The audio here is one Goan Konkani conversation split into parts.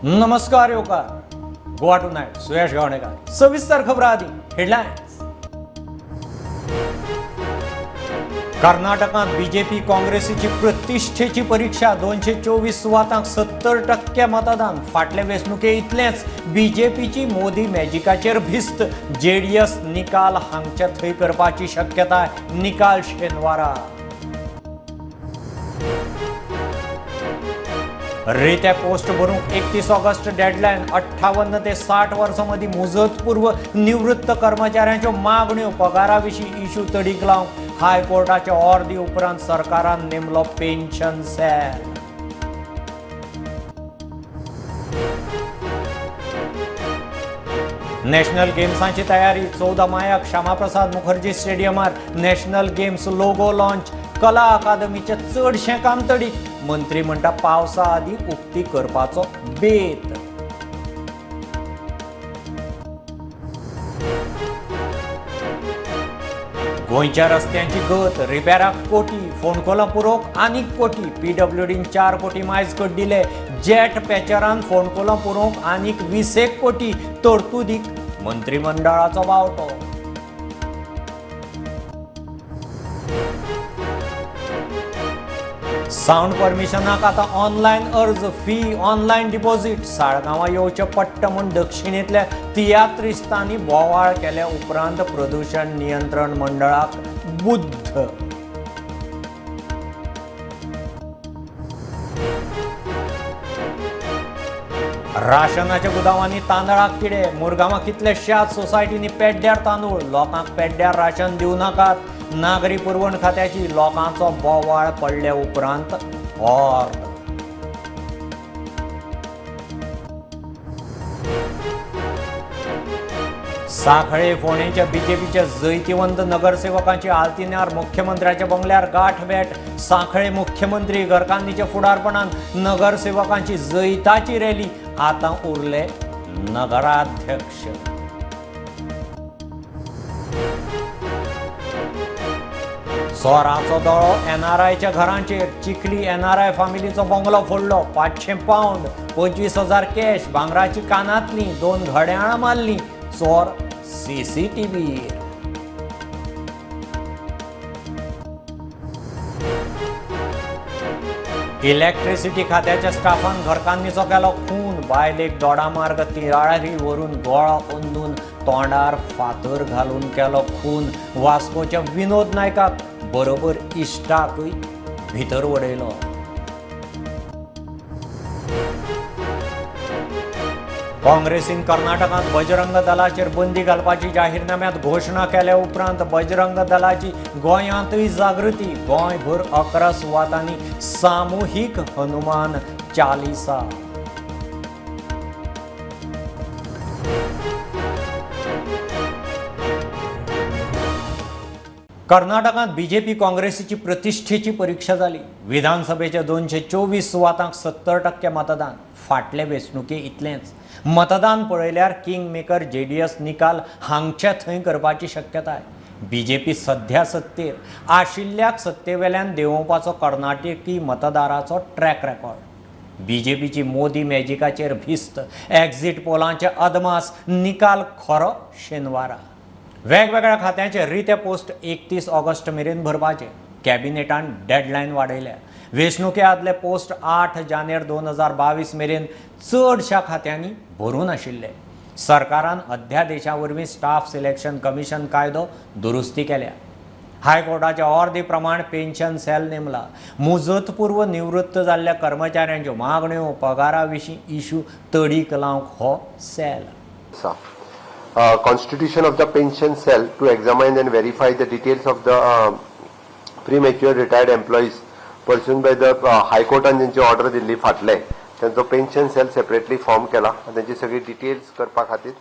नमस्कार येवकार गोवा टुनायट सुयश गावणेकर. सविस्तर खबरां आदी हेडलायन्स. कर्नाटकांत बीजेपी काँग्रेसीची प्रतिष्ठेची परीक्षा. 224 सुवातांक 70% मतदान. फाटले वेंचणुके इतलेंच बीजेपीची मोदी मॅजिकाचेर भिस्त. जेडीएस निकाल हांगचे थंय करपाची शक्यताय. निकाल शेनवारा. रित्या पोस्ट भरूंक 31 ऑगस्ट डेडलायन. 58 ते 60 वर्सां मदीं मुजतपूर्व निवृत्त कर्मचाऱ्यांच्यो मागण्यो. पगारा विशीं इशू तडीक लावंक हायकोर्टाच्या ऑर्दी उपरांत सरकारान नेमलो पेन्शन सेल. नॅशनल गेम्सांची तयारी. 14 मायाक श्यामाप्रसाद मुखर्जी स्टेडियमार national games logo launch. Kala अकादमीचें चडशें काम तडीक. मंत्री म्हणटा पावसा आदीं उक्ती करपाचो बेत. गोंयच्या रस्त्यांची गत. रिपेराक कोटी, फोंडकोलां पुरोवंक आनीक कोटी. पीडब्ल्यूडीन 4 कोटी मायज कड्डिले. जेट पॅचरान फोंडकोलां पुरोवंक आनीक 20 कोटी तरतुदीक मंत्रिमंडळाचो बावटो. सावंड परमिशनाक आतां ऑनलायन अर्ज, फी ऑनलायन डिपॉझिट. साळगांवां येवचें पडटा म्हूण दक्षिणेंतल्या तियात्रिस्तांनी बोवाळ केल्या उपरांत प्रदूशण नियंत्रण मंडळाक बुद्ध. राशनाच्या गुदावांनी तांदळाक किडे. मुरगांवां कितल्याश्याच सोसायटींनी पेड्ड्यार तांदूळ. लोकांक पेड्ड्यार राशन दिवं नाकात. नागरी पुरवण खात्याची लोकांचो बोवाळ पडल्या उपरांत ऑर्द. सांखळे फोंडेंच्या बीजेपीच्या जैतिवंत नगरसेवकांची आल्तिन्यार मुख्यमंत्र्याच्या बंगल्यार गाठ भेट. सांखळे मुख्यमंत्री घरकान्नीच्या फुडारपणान नगरसेवकांची जैताची रॅली. आतां उरले नगराध्यक्ष. चोराचो दोळो एनआरआयच्या घरांचेर. चिखली एनआरआय फामिलीचो बंगलो फोडलो. 500 पावंड, 25,000 कॅश, भांगराची कानांतली, 2 घड्याळां मारलीं. चोर सीसीटीव्हीर. इलेक्ट्रिसिटी खात्याच्या स्टाफान घरकान्नीचो केलो खून. बायलेक दोडामार्ग तिळारी व्हरून गोळो अंदून तोंडार फातर घालून केलो खून. वास्कोच्या विनोद नायकाक बरोबर इश्टाकूय भितर वडयलो. काँग्रेसीन कर्नाटकांत बजरंग दलाचेर बंदी घालपाची जाहीरनाम्यांत घोशणा केल्या उपरांत बजरंग दलाची गोंयांतूय जागृती. गोंयभर 11 सुवातांनी सामुहीक हनुमान चालिसा. कर्नाटकांत बीजेपी काँग्रेसीची प्रतिष्ठेची परीक्षा जाली. विधानसभेच्या 224 सुवातांक 70% मतदान. फाटले वेंचणुके इतलेंच मतदान पळयल्यार किंग मेकर जेडीएस निकाल हांगचे थंय करपाची शक्यताय. बीजेपी सध्या सत्तेर आशिल्ल्याक सत्तेवेल्यान देंवोवपाचो कर्नाटकी मतदाराचो ट्रॅक रेकॉर्ड. बीजेपीची मोदी मॅजिकाचेर भिस्त. एक्झिट पोलांचे अदमास. निकाल खरो शेनवारा. वेगवेगळ्या खात्यांचे रिते पोस्ट 31 ऑगस्ट मेरेन भरपाचे. कॅबिनेटान डेडलायन वाडयल्या. वेंचणुके आदले पोस्ट 8 जानेर 2022 मेरेन चडशा खात्यांनी भरून आशिल्ले. सरकारान अध्यादेशा वरवीं स्टाफ सिलेक्शन कमिशन कायदो दुरुस्ती केल्या. हायकोर्टाच्या ऑर्दी प्रमाण पेन्शन सेल नेमला. मुजतपूर्व निवृत्त जाल्ल्या कर्मचाऱ्यांच्यो मागण्यो, पगारा विशीं इशू तडीक लावंक हो cell. Constitution of the pension cell to examine and verify the details of the premature retired employees pursuant by the High Court ज्यांची ऑर्डर दिल्ली फाटले त्यांचो पेन्शन सेल सेपरेटली फॉर्म केला आनी तेंची सगळी डिटेल्स करपा खातीर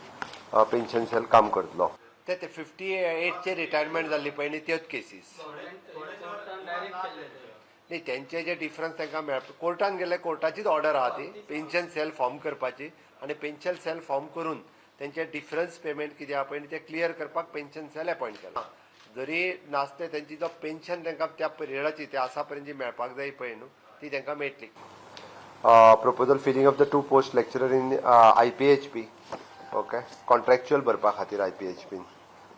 पेन्शन सेल काम करतलो. ते 58चे रिटायरमेंट जाल्ली पळय न्ही त्योच केसीस न्ही, तेंचे जे डिफरन्स तांकां मेळ कोर्टान गेले, कोर्टाचीच ऑर्डर आहा ती पेन्शन सेल फॉर्म करपाची आनी पेन्शन सेल फॉर्म करून तेंचे डिफरन्स पेमेंट कितें आहा पळय न्ही तें क्लियर करपाक पेन्शन सेल अपॉयंट केला. जरी नासले तेंची जो पेन्शन तांकां त्या पिरियडाची त्या आसा पर्यंत जी मेळपाक जाय पळय न्हू ती तांकां मेळटली. Proposal filling of the two post lecturer in IPHP, okay, contractual भरपा खातीर आयपीएचपीन.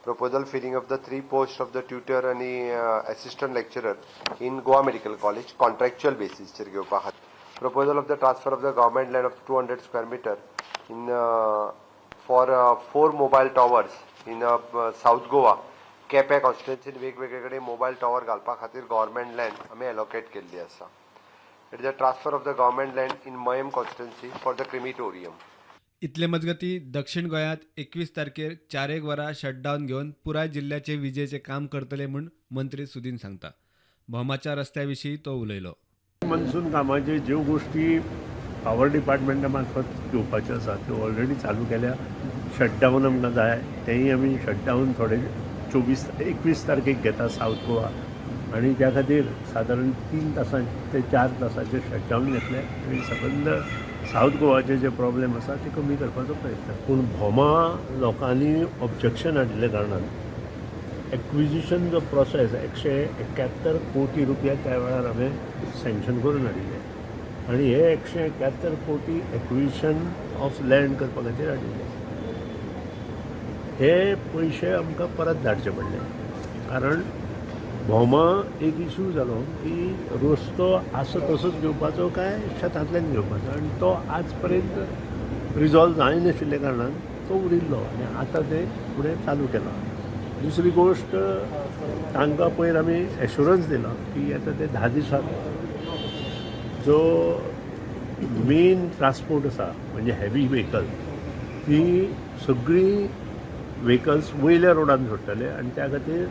Proposal filling of the three post of the tutor आनी assistant lecturer in Goa Medical College, contractual बेसीसचेर घेवपा खातीर. Proposal of the transfer of the government land of 200 square meter in for four mobile towers in South Goa, Quepem कॉन्स्टिट्युन्सीन वेगवेगळे कडेन मोबायल टॉवर घालपा खातीर गव्हर्मेंट लँड आमी एलोकेट केल्ली आसा. It is a transfer of the government land in Mayem constituency for the crematorium. इतले मजगती, दक्षिण गोंयांत 21 तारखेर 4 एक वरां शटडावन घेवन पुराय जिल्ल्याचे विजेचें काम करतले म्हूण मंत्री सुदीन सांगता. भोमाच्या रस्त्या विशीं तो उलयलो. मन्सून कामाचे ज्यो गोश्टी पावर डिपार्टमेंटा मार्फत घेवपाच्यो आसा त्यो ऑलरेडी चालू केल्या. शटडावन आमकां जाय, तेंय आमी शटडावन थोडे 24 21 तारखेक घेता सावथ गोवा आनी त्या खातीर सादारण 3 तासांचे ते 4 तासाचे शटडावन घेतले आनी सबंद सावथ गोवाचे जे प्रॉब्लेम आसा ते कमी करपाचो प्रयत्न. पूण भोमा लोकांनी ऑब्जेक्शन हाडिल्ल्या कारणान एक्विजिशन जो प्रोसेस, 171 कोटी रुपया त्या वेळार हांवें सँक्शन करून हाडिल्ले आनी हे 171 कोटी एक्विजिशन ऑफ लँड करपा खातीर हाडिल्ले. हे पयशे आमकां परत धाडचे पडले, कारण भोमा एक इशू जालो की रस्तो आसा तसोच घेवपाचो काय शेतांतल्यान घेवपाचो आनी तो आज पर्यंत रिजॉल्व जायनाशिल्ल्या कारणान तो उरिल्लो आनी आतां ते फुडें चालू केलां. दुसरी गोश्ट, तांकां पयर आमी एश्युरन्स दिला की आतां ते 10 दिसांत जो मेन ट्रान्सपोर्ट आसा, म्हणजे हेवी व्हेकल, ती सगळीं व्हेकल्स वयल्या रोडान सोडटले आनी त्या खातीर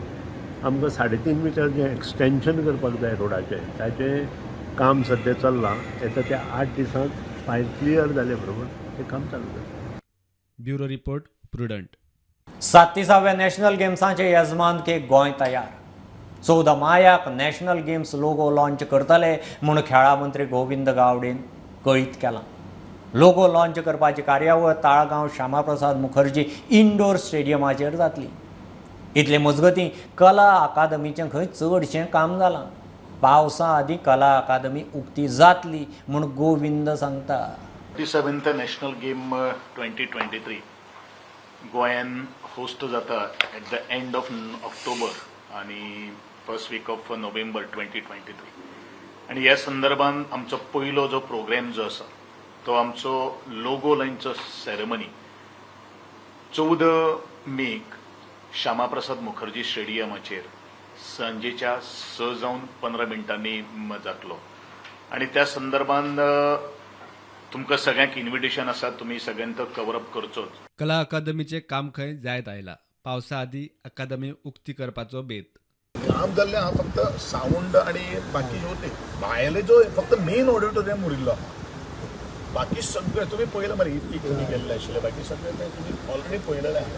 आमकां 3.5 मिटर जें एक्सटेंशन करपाक जाय रोडाचें, ताचें काम सद्या चल्लां. येता त्या 8 दिसांत फायल क्लियर जाले बरोबर तें काम चालू जातलें. Bureau report, Prudent. 37व्या नॅशनल गेम्साचे येजमानकेक गोंय तयार. 14 मायाक नॅशनल गेम्स लोगो लॉन्च करतले म्हूण खेळां मंत्री गोविंद गावडेन कळीत केलां. लोगो लॉन्च करपाची कार्यावळ ताळगांव श्यामाप्रसाद मुखर्जी इंडोर स्टेडियमाचेर जातली. इतले मजगतीं, कला अकादमीचें खंय चडशें काम जालां. पावसा आदीं कला अकादमी उक्ती जातली म्हूण गोविंद सांगता. 37th National Game 2023 गोंयान होस्ट जाता at the end of October आनी first week of November 2023. आनी ह्या संदर्भात आमचो पयलो जो प्रोग्राम जो आसा तो आमचो लोगो लॉन्च सेरेमनी 14 मेक श्यामाप्रसाद मुखर्जी स्टेडियमाचेर सांजेच्या 6 जावन 15 मिनटांनी जातलो आनी त्या संदर्भात तुमकां सगळ्यांक इन्विटेशन आसा. तुमी सगळ्यांनी तो कवर अप करचोच. कला अकादमीचें काम खंय जायत आयलां. पावसा आदीं अकादमी उक्ती करपाचो बेत. काम जाल्लें आहा, फक्त सावंड आनी बाकी उरले. भायले जो फक्त मेन ऑडिटोरियम उरिल्लो आहा, बाकी सगळें तुमी पळयलां मरे. इफ्फीक तुमी गेल्ले आशिल्ले, बाकी सगळें तें तुमी ऑलरेडी पळयलेलें आहा.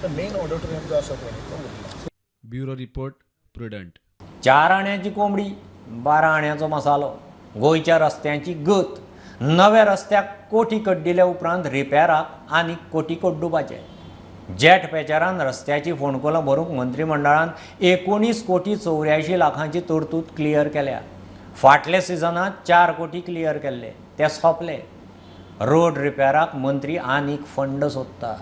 तर मेन ऑडिटोरियम जो आसा पळय न्ही, तो उरला. Bureau report, Prudent. 4 आण्याची कोंबडी, 12 आण्याचो मसालो, गोंयच्या रस्त्यांची गत. नव्या रस्त्याक कोटी कड्डिल्या उपरांत रिपेराक आनी कोटी कड्डुपाचे. जेट पेचरान रस्त्याची फोंडकुलां भरूंक मंत्रिमंडळान 19 कोटी 84 लाखांची तरतूद क्लियर केल्या. फाटल्या सिजनांत 4 कोटी क्लियर केल्ले, ते सोंपले. रोड रिपेराक मंत्री आनीक फंड सोदता.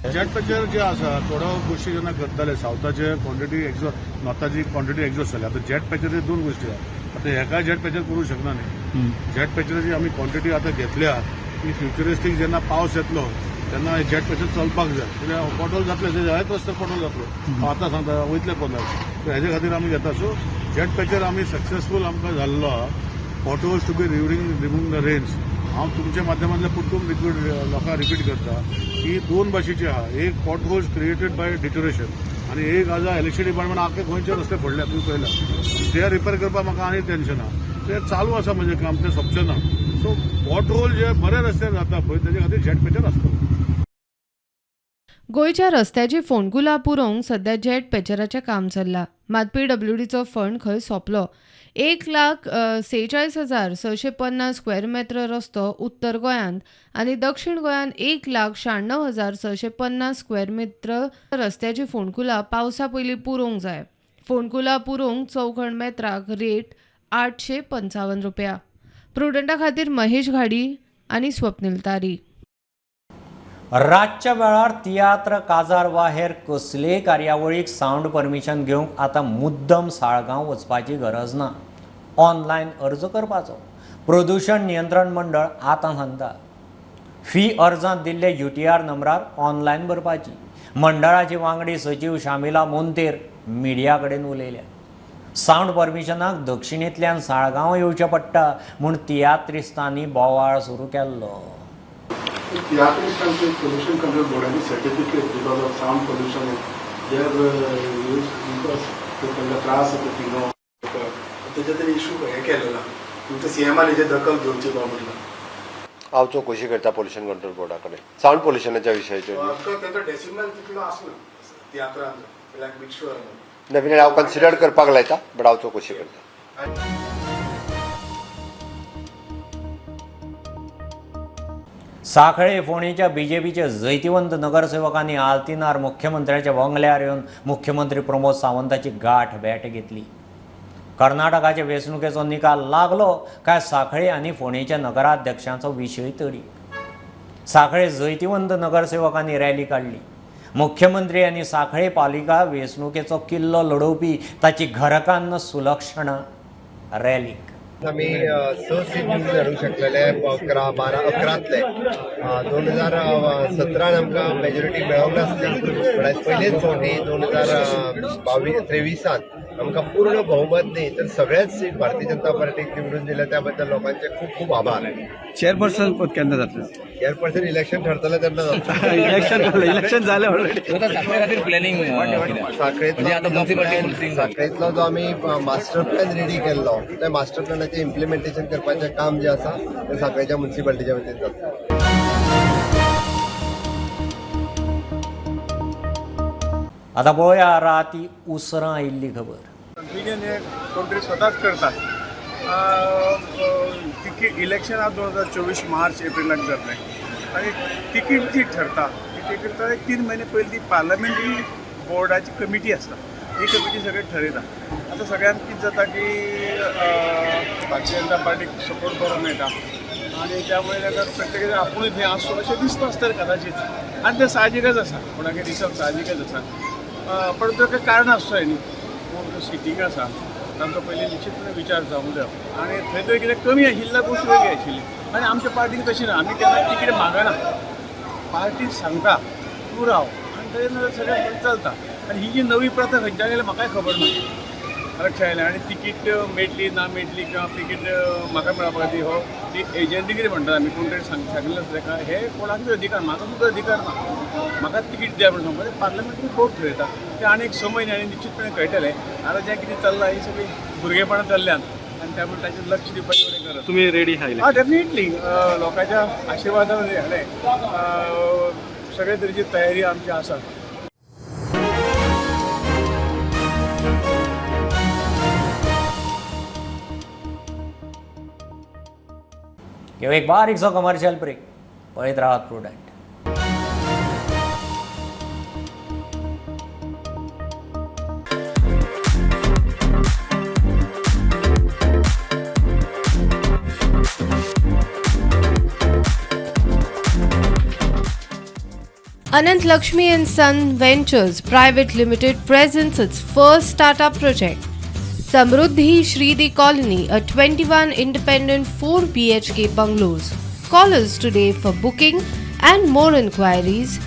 जेट पॅचर जे आसा, थोड्यो गोश्टी जेन्ना करताले, सावथाचे क्वॉन्टिटी एक्झॉस्ट, नॉर्थाची क्वॉन्टिटी एक्झॉस्ट जाली. आतां जेट पॅचर दोन गोश्टी आहा. आतां हेका जेट पॅचर करूंक शकना न्ही. जेट पॅचराची आमी क्वॉन्टिटी आतां घेतल्या की फ्युचरिस्टीक जेन्ना पावस येतलो तेन्ना जेट पॅचर चलपाक जाय, कित्याक पॉटहोल जातले, ते जायत रस्ते पॉटहोल जातलो. हांव आतां सांगता, वयतले पोंदार. हेजे खातीर आमी घेता. सो जेट पॅचर आमी सक्सेसफूल आमकां जाल्लो आहा. Potholes to be during remove the rains. हांव तुमच्या माध्यमांतल्यान परतून रिपीट लोकांक रिपीट करता की दोन भाशेचे आहा. एक पॉटहोल्स क्रिएटेड बाय डिटोरेशन आनी एक आसा इलेक्ट्रिसिटी डिपार्टमेंट. आख्खे गोंयचे रस्ते फोडले तुमी पळयला, ते रिपेर करपाक म्हाका आनी टेन्शन आहा. ते चालू आसा म्हजें काम, तें सोंपचें ना. सो पॉटहोल जे बरे रस्ते जाता पळय, तेजे खातीर जेट पॅचर आसतलो. गोंयच्या रस्त्याची फोंडकुलां पुरोवंक सध्या जेट पेचराचें काम चल्लां. मात पीडब्ल्यूडीचो फंड खंय सोंपलो. 1,46,650 स्क्वेअर मेत्र रस्तो उत्तर गोंयांत आनी दक्षिण गोंयांत 1,96,650 स्क्वेअर मेत्र रस्त्याची फोंडकुलां पावसा पयलीं पुरोवंक जाय. फोंडकुलां पुरोवंक चौखण मेत्राक रेट 855 रुपया. प्रुडंटा खातीर महेश घाडी आनी स्वप्नील तारी. रातच्या वेळार तियात्र, काजार वा हेर कसलेय कार्यावळीक सावंड परमिशन घेवंक आतां मुद्दम साळगांव वचपाची गरज ना. ऑनलायन अर्ज करपाचो. प्रदूशण नियंत्रण मंडळ आतां सांगता. फी अर्जांत दिल्ले UTR नंबरार ऑनलायन भरपाची. मंडळाची वांगडी सचीव शामिला मोंतेर मिडिया कडेन उलयल्या. सावंड परमिशनाक दक्षिणेंतल्यान साळगांव येवचें पडटा म्हूण तियात्रिस्तांनी बोवाळ सुरू केल्लो. तियात्रिस्तांचे पोल्युशन कंट्रोल बोर्डाची certificate because of sound pollution there use because तांकां त्रास जाता थिंगा, तेजे तरी इशू हें केलें ना. तुमच्या CMR हेजेर दखल घेवची बा म्हटलं. हांव चवकशी करता पोल्युशन कंट्रोल बोर्डा कडेन सावंड पोल्युशनाच्या विशयाचेर. तांचो डेसिमल तितलो आसना तियात्रांचो, लायक मेक शुअर. डेफिनेटली हांव कन्सिडर करपाक लायता, बट हांव चवकशी करता. सांखळे फोंडेच्या बीजेपीच्या जैतिवंत नगरसेवकांनी आल्तिनार मुख्यमंत्र्याच्या बंगल्यार येवन मुख्यमंत्री प्रमोद सावंताची गाठ भेट घेतली. कर्नाटकाचे वेंचणुकेचो निकाल लागलो काय सांखळे आनी फोंडेच्या नगराध्यक्षांचो विशय तडी. सांखळे जैतिवंत नगरसेवकांनी रॅली काडली. मुख्यमंत्री आनी सांखळे पालिका वेंचणुकेचो किल्लो लडोवपी ताची घरकान्न सुलक्षणा रॅलीक. आमी 6 सीट निवडून हाडूंक शकलेले 11 12 11तले. 2017 आमकां मेजॉरिटी मेळोंक नासली, पण आयज पयलेच फावटी 2022 23 आमकां पूर्ण बहुमत न्ही तर सगळ्याच सीट भारतीय जनता पार्टीक निवडून दिल्या, त्या बद्दल लोकांचे खूब खूब आभार. चेअरपर्सन पद केन्ना जातलें? चेअरपर्सन इलेक्शन ठरतलें तेन्ना जातलें. इलेक्शन जालें ऑलरेडी. प्लॅनिंग साखळेंतलो जो आमी मास्टर प्लॅन रेडी केल्लो त्या मास्टर प्लॅनाचें इम्प्लिमेंटेशन करपाचें काम जें आसा तें साखळेच्या मुन्सिपालिटीच्या वतीन जाता. आतां पळोवया राती उसरां आयिल्ली खबर. कन्फ्युजन हे कोण तरी स्वताच करतात. तिकीट इलेक्शन आज 2024 मार्च एप्रिलाक जातलें आनी तिकीट जी ठरता ती तिकीट 3 म्हयने पयलीं ती पार्लमेंटरी बोर्डाची कमिटी आसता, ही कमिटी सगळें ठरयता. आतां सगळ्यांक कितें जाता की भारतीय जनता पार्टीक सपोर्ट बरो मेळटा आनी त्यामुळे ताका प्रत्येक आपूण थंय आसचो अशें दिसता आसतलें कदाचीत, आनी तें साहजिकच आसा, कोणाकय दिसप साहजिकच आसा. पण ताका कारण आसचो न्ही, कोण सिटींग आसा तांचो पयलीं निश्चितपणे विचार जावंक जाय आनी थंय तरी कितें कमी आशिल्ल्या गोश्ट वेगळी आशिल्ली. आनी आमच्या पार्टीन तशें ना, आमी केन्ना तिकीट मागना, पार्टी सांगता तूं राव आनी थंय सगळें चलता. आनी ही जी नवी प्रथा खंयच्यान गेल्या म्हाकाय खबर ना, लक्षात आयलें. आनी तिकीट मेळटली ना मेळटली किंवा तिकीट म्हाका मेळपा खातीर हो ती एजंटी कितें म्हणटात आमी, कोण तरी सांगिल्लें आसता ताका, हे कोणाकूच अधिकार, म्हाका सुद्दां अधिकार ना, म्हाका तिकीट द्या म्हणून सांगपाचें. पार्लमेंटरी बोर्ड ठरयता तें आनी एक स म्हयन्यांनी निश्चितपणे कळटलें. आतां जें कितें चल्लां ही सगळीं भुरगेपणां चल्ल्यान आनी त्यामुळे ताचेर लक्ष दिवपाची एवढें गरज. तुमी रेडी आहा? हां, डेफिनेटली लोकांच्या आशिर्वादान जालें, सगळे तरेची तयारी आमची आसा. एक बारीकसो कमर्शियल ब्रेक. पळयत राहात Prudent. Anant Lakshmi and Son Ventures Private Limited presents its first startup project, Samruddhi Shridi Colony, a 21 independent 4 BHK bungalows. Call us today for booking and more inquiries.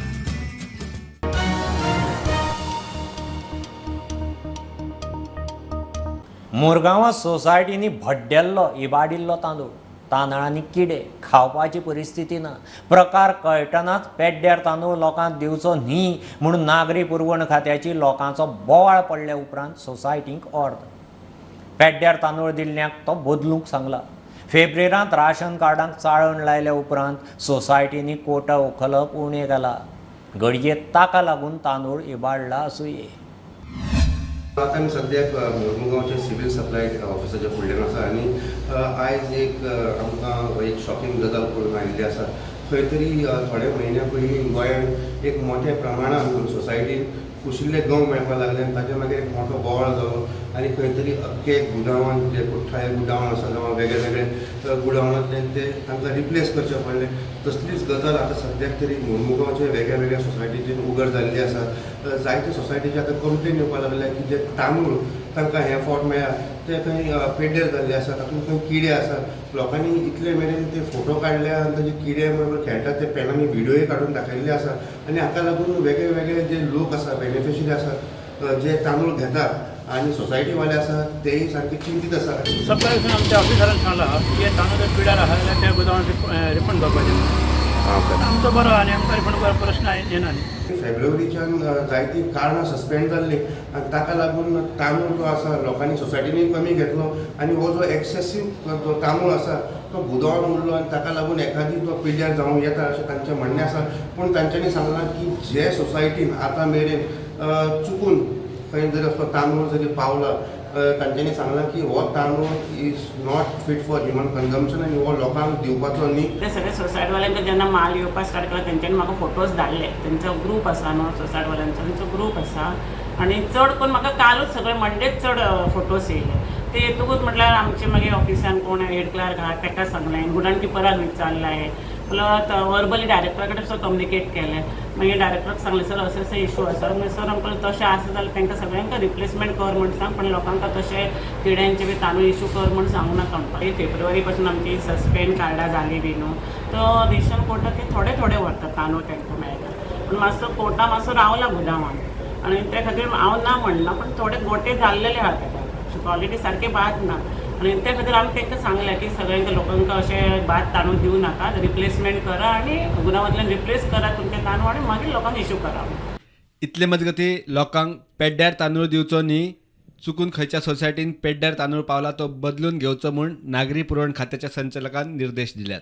मुरगांवां सोसायटींनी भड्डेल्लो इबाडिल्लो तांदूळ, तांदळांनी किडे, खावपाची परिस्थिती ना. प्रकार कळटनाच पेड्ड्यार तांदूळ लोकांक दिवचो न्ही म्हूण नागरी पुरवण खात्याची लोकांचो बोवाळ पडल्या उपरांत सोसायटींक ऑर्द. पेड्ड्यार तांदूळ दिल्ल्यांक तो बदलूंक सांगला. फेब्रेरांत राशन कार्डांक चाळण लायल्या उपरांत सोसायटींनी कोटा उखलप उणें केला. घडये ताका लागून तांदूळ इबाडला आसुये. आतां आमी सद्याक मोरमुगांवच्या सिवील सप्लाय ऑफिसाच्या फुडल्यान आसा आनी आयज एक आमकां एक शॉकिंग गजाल कळून आयिल्ली आसा. खंय तरी थोडे म्हयन्या पयलीं गोंयांत एक मोठ्या प्रमाणान सोसायटीन कुशिल्ले गंव मेळपाक लागले आनी ताजे मागीर एक मोठो बोवाळ जालो आनी खंय तरी अख्खे गुदांवान जे कुठ्ठाळे गुदांव आसा जावं वेगळे वेगळे गुदांवांतल्यान ते तांकां रिप्लेस करचे पडले. तसलीच गजाल आतां सद्याक तरी मोरमुगांवचे वेगळ्या वेगळ्या सोसायटीचेर उगड जाल्ली आसा. जायते सोसायटीचे आतां कंप्लेन येवपाक लागल्या की जे तांदूळ तांकां हे फावट मेळ्ळा ते खंय पेड्डेर जाल्ले आसा, तातूंत खंय किडे आसात. लोकांनी इतले मेरेन ते फोटो काडले आनी ताजे किडे बरोबर खेळटात ते पेनांनी व्हिडियोय काडून दाखयल्ले आसा आनी हाका लागून वेगळे वेगळे जे लोक आसा, बेनिफिशरी आसा, जे तांदूळ घेतात आनी सोसायटीवाले आसा तेय सारके चिंतीत आसा. सप्लाय आमच्या ऑफिसरान सांगला की तांदूळ जर पिड्यार आसा जाल्यार त्या गोदामांत रिफंड करपाचें. आमचो बरो आनी आमकां रिफंड करपाचो प्रश्न येना न्ही. फेब्रुवारीच्यान जायतीं कारणां सस्पेंड जाल्लीं आनी ताका लागून तांदूळ जो आसा लोकांनी सोसायटींनी कमी घेतलो आनी हो जो एक्सेसीव जो तांदूळ आसा तो गुदांवान उरलो आनी ताका लागून एखादी तो पिड्ड्यार जावं येता अशें तांचें म्हणणें आसा. पूण तांच्यांनी सांगलां की जे सोसायटीन आतां मेरेन चुकून खंय जरी असलो तांदूळ जरी पावला, तांच्यांनी सांगलां की हो तांदूळ is not fit for human consumption आनी हो लोकांक दिवपाचो न्ही. ते सगळे सोसायटीवाल्यांक जेन्ना माल येवपाक स्टार्ट केला तेंच्यांनी म्हाका फोटोज धाडले. तेंचो ग्रूप आसा न्हू सोसायटीवाल्यांचो, तेंचो ग्रूप आसा आनी चड करून म्हाका कालूच सगळे मंडेच चड फोटोज येयले. ते येतकूच म्हटल्यार आमचे मागीर ऑफिसान कोण हेड क्लार्क आहा तेका सांगलें, गुडान किपराक विचारलें, प्लस वर्बली डायरेक्टरा कडेन सुद्दां कम्युनिकेट केलें. मागीर डायरेक्टराक सांगलें सर अशें अशें इशू आसा. मागीर सर आमकां तशें आसा जाल्यार तांकां सगळ्यांक रिप्लेसमेंट कर म्हण सांग, पण लोकांक तशें किड्यांचे बी तांदूळ इशू कर म्हण सांगू नाका म्हणपाक. फेब्रुवारी पासून आमची सस्पेंड कार्डां जाली बी न्हू, तो रेशन कोटा ते थोडे थोडे व्हरतात तांदूळ तांकां मेळटा, पूण मातसो कोटा मातसो रावला गुदांवान आनी त्या खातीर हांव ना म्हणना, पण थोडे गोटे जाल्लेले आहा ताका, क्वॉलिटी सारकी बाद ना आनी त्या खातीर आमी तांकां सांगलें की सगळ्यांक लोकांक अशें बाद तांदूळ दिवं नाका, रिप्लेसमेंट करा आनी गुदांवांतल्यान रिप्लेस करा तुमचे तांदूळ आनी मागीर लोकांक इशू करा. इतले मजगती लोकांक पेड्ड्यार तांदूळ दिवचो न्ही, चुकून खंयच्या सोसायटीन पेड्ड्यार तांदूळ पावला तो बदलून घेवचो म्हूण नागरी पुरवण खात्याच्या संचालकान निर्देश दिल्यात.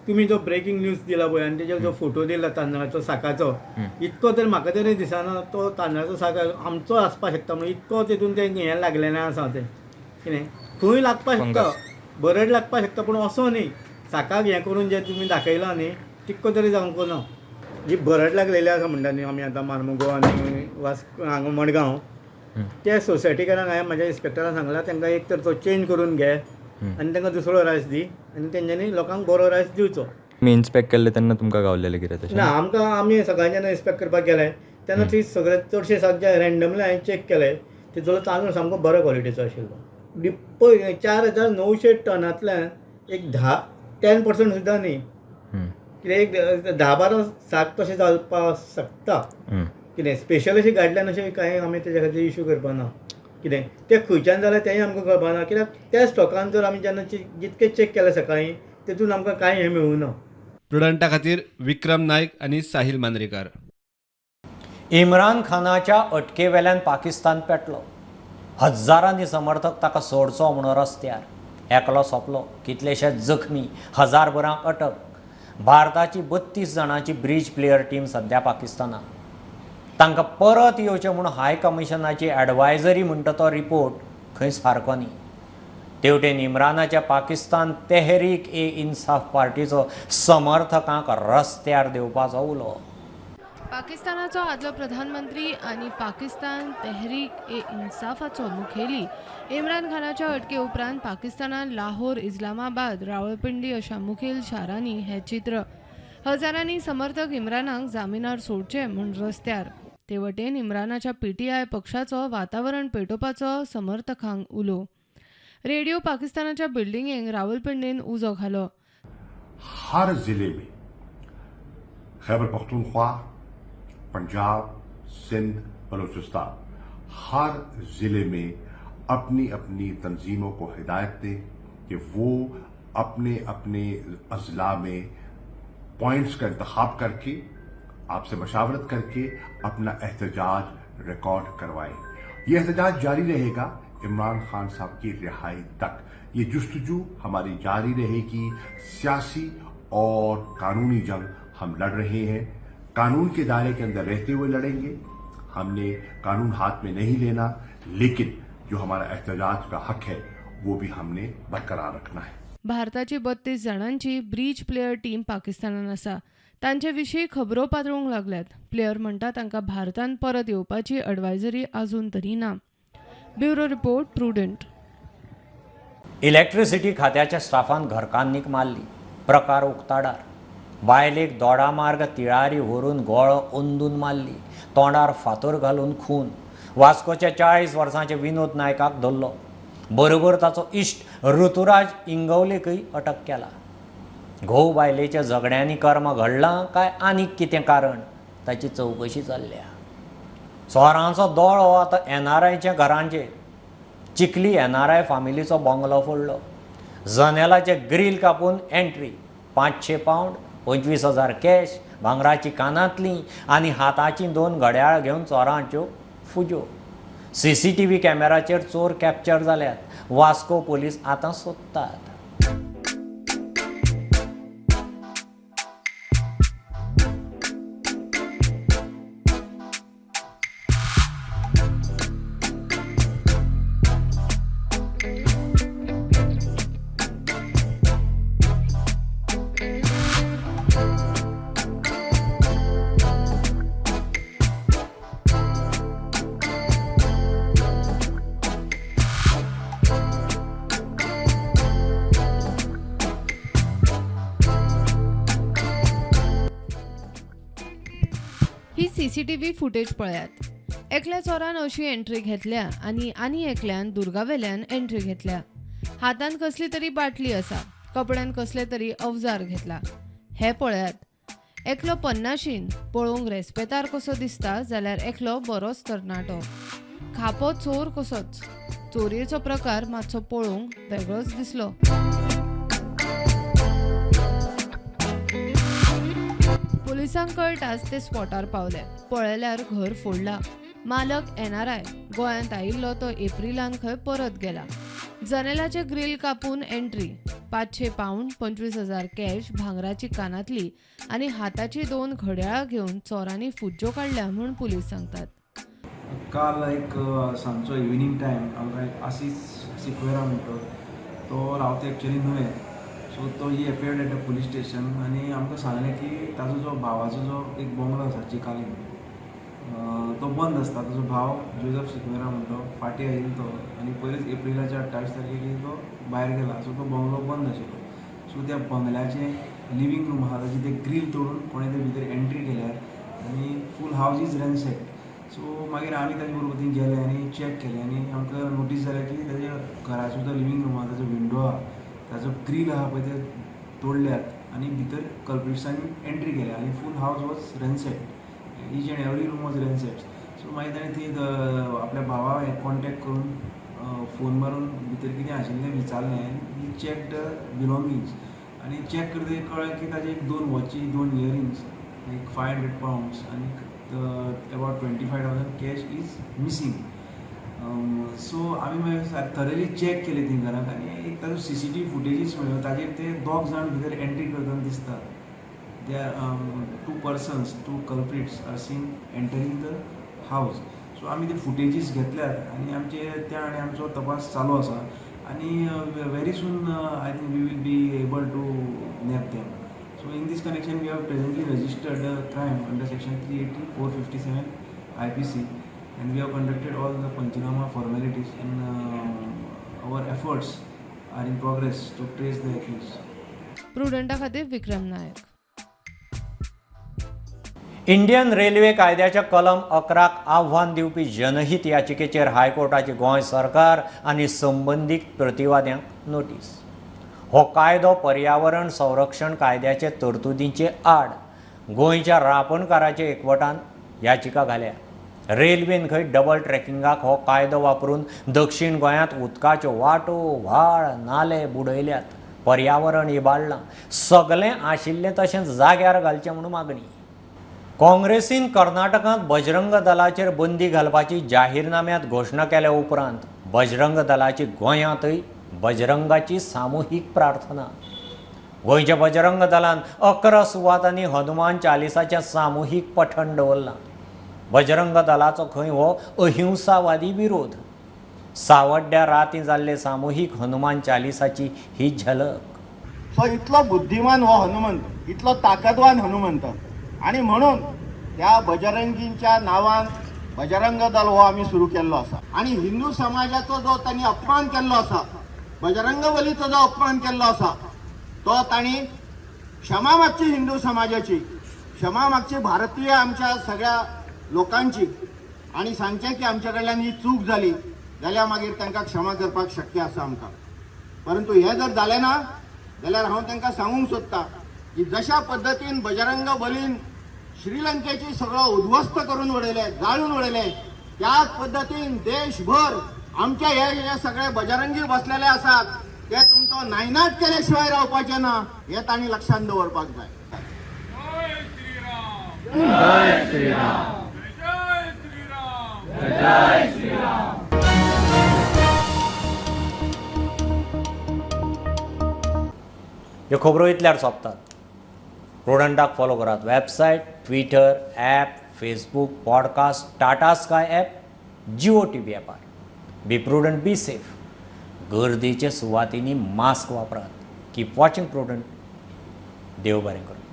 तुमी जो ब्रेकिंग न्यूज दिला पळय आनी तेजेर जो फोटो दिला तांदळाचो साकाचो, इतको तर म्हाका तरी दिसना तो तांदळाचो साक आमचो आसपाक शकता म्हणून, इतको तेतून तें हें लागलेलें आसा तें कितें खंय लागपाक शकता, बरड लागपाक शकता, पूण असो न्ही साकाक हें करून जें तुमी दाखयलां न्ही तितको तरी जावंक ना. जी भरड लागलेली आसा म्हणटा न्ही आमी आतां मार्मुगो आनी वास्को हांगा मडगांव त्या सोसायटीकारांक हांवें म्हाज्या इन्स्पेक्टरान सांगलां तांकां एक तर तो चेंज करून घे आनी तांकां दुसरो रायस दी आनी तेंच्यांनी लोकांक बरो रायस दिवचो. तुमी इन्स्पेक्ट केल्ले तेन्ना तुमकां गावलेलें कितें तशें ना, आमकां आमी सकाळच्यान जेन्ना इन्स्पेक्ट करपाक गेले तेन्ना ती सगळे चडशे सारके रँडमली हांवें चॅक केले, तितलो तांदूळ सामको बरो क्वॉलिटीचो आशिल्लो. पळय 4900 टनांतल्यान एक 10% सुद्दां न्ही, कितें एक 10-12 साक तशें जावपाक शकता. कितें स्पेशल अशें गायडलायन अशें कांय आमी तेज्या खातीर इशू करपाना, कितें तें खंयच्यान जालें तेंय आमकां कळपाना, कित्याक त्या स्टॉकान जर आमी जेन्ना जितकें चॅक केलें सकाळीं तेतून आमकां कांय हें मेळूं ना. प्रुडंटा खातीर विक्रम नायक आनी साहिल मांद्रेकार. इम्रान खानाच्या अटकेवेल्यान पाकिस्तान पेटलो. हजारांनी समर्थक ताका सोडचो म्हणून रस्त्यार, एकलो सोंपलो, कितलेशे जखमी, हजारभरांक अटक. भारताची 32 जाणांची ब्रीज प्लेयर टीम सद्या पाकिस्तानात. तांकां परत येवचें म्हूण हाय कमिशनाची एडवायजरी म्हणटा तो रिपोर्ट खंय सारको न्ही. तेवटेन इम्रानाच्या पाकिस्तान तेहरीक ए इन्साफ पार्टीचो समर्थकांक रस्त्यार देंवपाचो उलो. पाकिस्तानाचो आदलो प्रधानमंत्री आनी पाकिस्तान तेहरीक ए इन्साफाचो मुखेली इम्रान खानाच्या अटके उपरांत पाकिस्तानान लाहोर, इस्लामाबाद, रावळपिंडी अशा मुखेल शारांनी हें चित्र. हजारांनी समर्थक इम्रानाक जामिनार सोडचे म्हूण रस्त्यार. ते वटेन इम्रानाच्या पीटीआय पक्षाचो वातावरण पेटोवपाचो समर्थकांक उलो. रेडिओ पाकिस्तानाच्या बिल्डिंगेक रावळपिंडीन उजो घालो. हर जिले में खैबर पख्तूनख्वा, पंजाब, सिंध, बलूचिस्तान, हर जिले में अपनी अपनी तंजीमों को हिदायत दें कि वो अपने अपने अजला में पॉइंट्स का इंतखाब करके, आपसे मशावरत करके अपना एहतजाज रिकॉर्ड करवाएं। ये एहतजाज जारी रहेगा इमरान खान साहब की रिहाई तक। ये जुस्तजू हमारी जारी रहेगी। सियासी और कानूनी जंग हम लड़ रहे हैं, कानून के दायरे के अंदर रहते हुए लड़ेंगे। हमने कानून हाथ में नहीं लेना, लेकिन जो हमारा एहतजाज का हक है वो भी हमने बरकरार रखना है। भारताची 32 जाणांची ब्रीज प्लेयर टीम पाकिस्तानान आसा. तांचे विशीं खबरो पातळूंक लागल्यात. प्लेयर म्हणटा तांकां भारतान परत येवपाची एडवायजरी अजून तरी ना. Bureau report, Prudent. Electricity खात्याच्या स्टाफान घरकान्नीक मारली. प्रकार उक्ताडार. बायलेक दोडामार्ग तिळारी व्हरून गोळो अंदून मारली. तोंडार फातर घालून खून. वास्कोच्या 40 वर्सांचे विनोद नायकाक धरलो. बरोबर ताचो इश्ट ऋतुराज इंगवलेकय अटक केला. घोव बायलेच्या झगड्यांनी कर्म घडलां काय आनीक कितें कारण ताची चवकशी चल्ल्या. चोरांचो दोळो आतां एनआरआयच्या घरांचेर. चिखली एनआरआय फामिलीचो बंगलो फोडलो. जनेलाचे ग्रील कापून एंट्री. 500 पावंड, 25,000 कॅश, भांगराची कानांतली आनी हाताची 2 घड्याळ घेवन चोरांच्यो फुज्यो. CCTV कॅमेराचेर चोर कॅप्चर जाल्यात. वास्को पोलीस आतां सोदतात. ही CCTV footage पळयात. एकल्या चोरान अशी एंट्री घेतल्या आनी आनी एकल्यान दुर्गावेल्यान एंट्री घेतल्या. हातान कसली तरी बाटली आसा, कपड्यान कसले तरी अवजार घेतला. हे पळयात. एकलो 50शीन पळोवंक रेस्पेतार कसो दिसता जाल्यार एकलो बरोच तरणाटो. खापो चोर कसोच. चोरयेचो प्रकार मातसो पळोवंक वेगळोच दिसलो. पुलिसांक कळटाच ते स्पॉटार पावले. पळयल्यार घर फोडला. मालक एनआरआय गोंयांत आयिल्लो तो एप्रिलान खंय परत गेला. जनेलाचे ग्रील कापून एंट्री. 500 पावंड, 25,000 कॅश, भांगराची कानातली आनी हाताची 2 घड्याळां घेवन चोरांनी फुज्जो काडल्या म्हूण पुलीस सांगतात. काल एक सांजचो इव्हिनींग टायम आमकां एक आसीस सिक्वेरा म्हणटो तो रावता एक्चुअली न्हय. सो तो he appeared at the police station आनी आमकां सांगलें की ताजो जो भावाचो जो एक बंगलो आसा चिकालीम तो बंद आसता. ताजो भाव जोजफ सिक्वेरा म्हणटो फाटीं आयिल्लो तो आनी पयलींच एप्रिलाच्या 28 तारखेक तो भायर गेला. सो तो बंगलो बंद आशिल्लो. सो त्या बंगल्याचें लिवींग रूम आसा ताची ते ग्रील तोडून कोणें ते भितर एंट्री केल्या आनी फूल हावज is रॅनसेक्ड. सो मागीर आमी ताजे बरोबर थंय गेले आनी चॅक केलें आनी आमकां नोटीस जालें की ताज्या घराचो जो लिवींग रूम आसा ताजो विंडो आसा ताजो ग्रील आसा पळय ते तोडल्यात आनी भितर कल्प्रिट्सांनी एंट्री केल्या आनी full house was ransacked. Each and every room was ransacked. So मागीर ताणें थंय आपल्या भावा कॉन्टेक्ट करून फोन मारून भितर कितें आशिल्लें विचारलें आनी ही चॅक the belongings आनी चॅक करतकीर कळ्ळें की ताजे एक 2 वॉची, 2 इयरिंग्स, एक 500 पावंड्स आनी about 25,000 cash is missing. So आमी मागीर थरली चॅक केले थंय घराक आनी एक ताजो CCTV फुटेजीस मेळ्ळ्यो. ताजेर ते 2 जाण भितर एंट्री करतना दिसतात. They are 2 persons, 2 culprits are seen entering the house. So आमी ते फुटेजीस घेतल्यात आनी आमचे त्या आनी आमचो तपास चालू आसा आनी very soon I think we will be able to nab them. So in this connection we have presently registered a crime under section 380, 457 IPC and we have conducted all the Panchanama formalities and our efforts are in progress to trace the accused. प्रुडंटा खातीर विक्रम नायक. इंडियन रेल्वे कायद्याच्या कलम 11 आव्हान दिवपी जनहित याचिकेचेर हायकोर्टाची गोंय सरकार आनी संबंदीत प्रतिवाद्यांक नोटीस. हो कायदो पर्यावरण संरक्षण कायद्याचे तरतुदींचे आड गोंयच्या रापणकाराचे एकवटान याचिका घाल्या. रेल्वेन खंय डबल ट्रॅकिंगाक हो कायदो वापरून दक्षिण गोंयांत उदकाच्यो वाटो, व्हाळ, नाले बुडयल्यात, पर्यावरण इबाडलां, सगळें आशिल्लें तशेंच जाग्यार घालचें म्हूण मागणी. काँग्रेसीन कर्नाटकांत बजरंग दलाचेर बंदी घालपाची जाहीरनाम्यांत घोशणा केल्या उपरांत बजरंग दलाची गोंयांतय बजरंगाची सामुहीक प्रार्थना. गोंयच्या बजरंग दलान 11 सुवातांनी हनुमान चालिसाचें सामुहीक पठण दवरलां. बजरंग दलाचो खंय हो अहिंसावादी विरोध. सावड्ड्या राती जाल्ले सामुहीक हनुमान चालिसाची ही झलक. सो इतलो बुद्धिमान हो हनुमंत, इतलो ताकदवान हनुमंत. आनी म्हणून त्या बजरंगींच्या नांवान बजरंग दल हो आमी सुरू केल्लो आसा. आनी हिंदू समाजाचो जो तांणी अपमान केल्लो आसा, बजरंग बलीचो जो अपमान केल्लो आसा, तो तांणी क्षमा मागची, हिंदू समाजाची क्षमा मागची, भारतीय आमच्या सगळ्या लोकांची, आनी सांगचें की आमच्या कडल्यान ही चूक जाली जाल्यार मागीर तांकां क्षमा करपाक शक्य आसा आमकां. परंतु हें जर जालें ना जाल्यार हांव तांकां सांगूंक सोदतां की जशा पद्दतीन बजरंग बलीन श्रीलंकेची सगळो उद्ध्वस्त करून उडयले, जाळून उडयले, त्याच पद्दतीन देशभर आमच्या हे हे सगळे बजरंगी बसलेले आसात ते तुमचो नायनाट केले शिवाय रावपाचे ना, हे तांणी लक्षांत दवरपाक जाय. जय श्रीराम, जय श्रीराम. ह्यो खबरो इतल्यार सोंपतात. प्रुडंटाक फॉलो करात website, Twitter, app, Facebook, podcast, Tata Sky app, Jio TV ॲपार. Be prudent, be safe. गर्देच्या सुवातींनी मास्क वापरात. Keep watching Prudent. देव बरें करूं.